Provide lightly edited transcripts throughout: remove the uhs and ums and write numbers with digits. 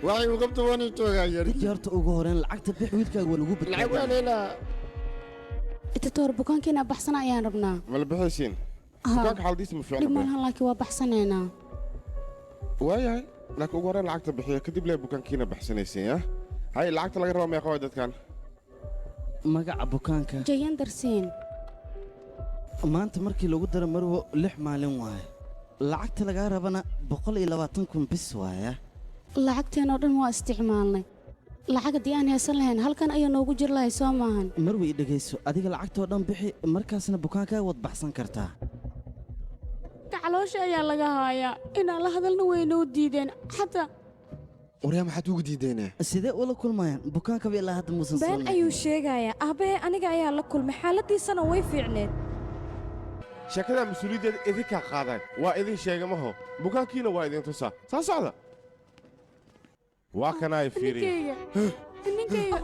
Waxay u qabto waan joogaa yar. Horta ugu horeen lacagta bix, wiilkaaga waa lagu lacag waan badbaadiyay. helaa. Doctor, bukaankiina baxsana ayaan rabnaa. Ma la bixaysiin? Haa. Bukaanka xaaladiisa ma Dhib fiicna. malahan, laakiin waa baxsanaynaa. Waayahay, laakiin ugu horreyn lacagta bixiya, kadib lee bukaankiina baxsanaysiin. Ya hay, lacagta laga raba meeqa waay dadkan? Magaca bukaanka? Jayandar Siin. Maanta markii lagu daro, marwo, 6 maalin waaye. Lacagta lagaa rabana 120,000 bis waaya. Lacagteen oo dhan waa isticmaalnay. Lacag haddii aan haysan lahayn, halkan ayaa noogu jir lahay, soo maahan? Marwe, i dhegayso. Adiga lacagtoo dhan bixi, markaasna bukaankaaga waad baxsan kartaa. Caloosha ayaa laga haayaa. Inaan la hadalna way noo diideen xataa. Waryaa, maxaad ugu diideenaa? Sidee ula kulmayaan bukaankaba ilaa hadda muusan soo Been ayuu sheegayaa aabbahe. Aniga ayaa la kulmay, xaaladiisana way fiicneed. Sheekada mas-uuliyaddeeda idinkaa qaadaan, waa idin sheega maho. Bukaankiina waa idin tusaa. Saa socda, waa kanaay, fiiriya. Ninkayga, ninkayga,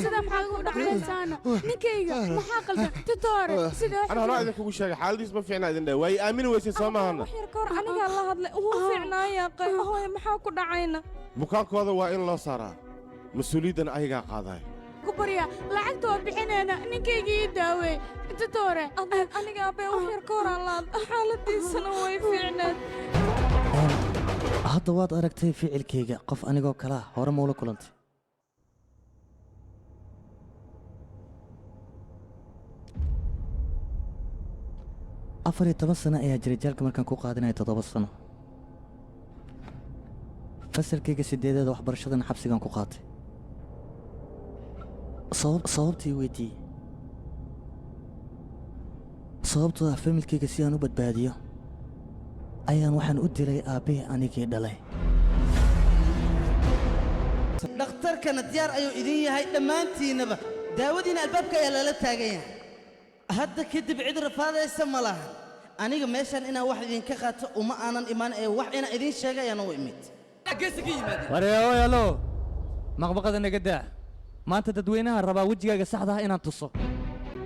sidaa maxaa ugu dhacaysaana? Ninkayga maxaa qaldan, doctor? Sidee? Ana horaa idinkugu sheegay, xaaladiis ma fiicna idin dhahay. Waay aamini weysay, soo maahana? Wax yar ka hor anigaa la hadlay, wuu fiicnaayaa. Hooye, maxaa ku dhacayna? Bukaankooda waa in loo saaraa, mas-uuliyaddan ayagaa qaadaay. Ku baryaa, lacagta waa bixinayna, ninkayga ii daawey, doctor. Aniga aabbahe wax yar ka hor aan la hadlay, xaaladiisana way fiicneed. Hadda waad aragtay ficilkayga. Qof anigoo kalaa hore maula kulantay? 14 sano ayaa jiray jaalka markaan ku qaadanaya 7 sano. Fasalkayga sideedaad waxbarashadan xabsigan ku qaatay. Sababtii weydiiyey, sababtoo ah familkayga si aan u badbaadiyo ayaan waxaan u dilay aabbihii anigii dhalay. Dhakhtarkana diyaar ayuu idin yahay dhammaantiinnaba. Daawadiina albaabka ayaa lala taagan yahay. Hadda kadib cid rafaadaysa ma lahan. Aniga meeshan inaan wax idinka qaato uma aanan imaan, ee wax inaan idiin sheega ayaan u imid. Wareeoyalo, maqbaqada naga daa. Maanta dadweynaha rabaa wejigaaga saxda ah inaan tuso.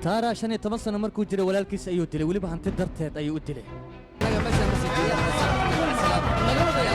Taaraa 15 sano markuu jiray walaalkiis ayuu dilay, weliba hanti darteed ayuu u dilay.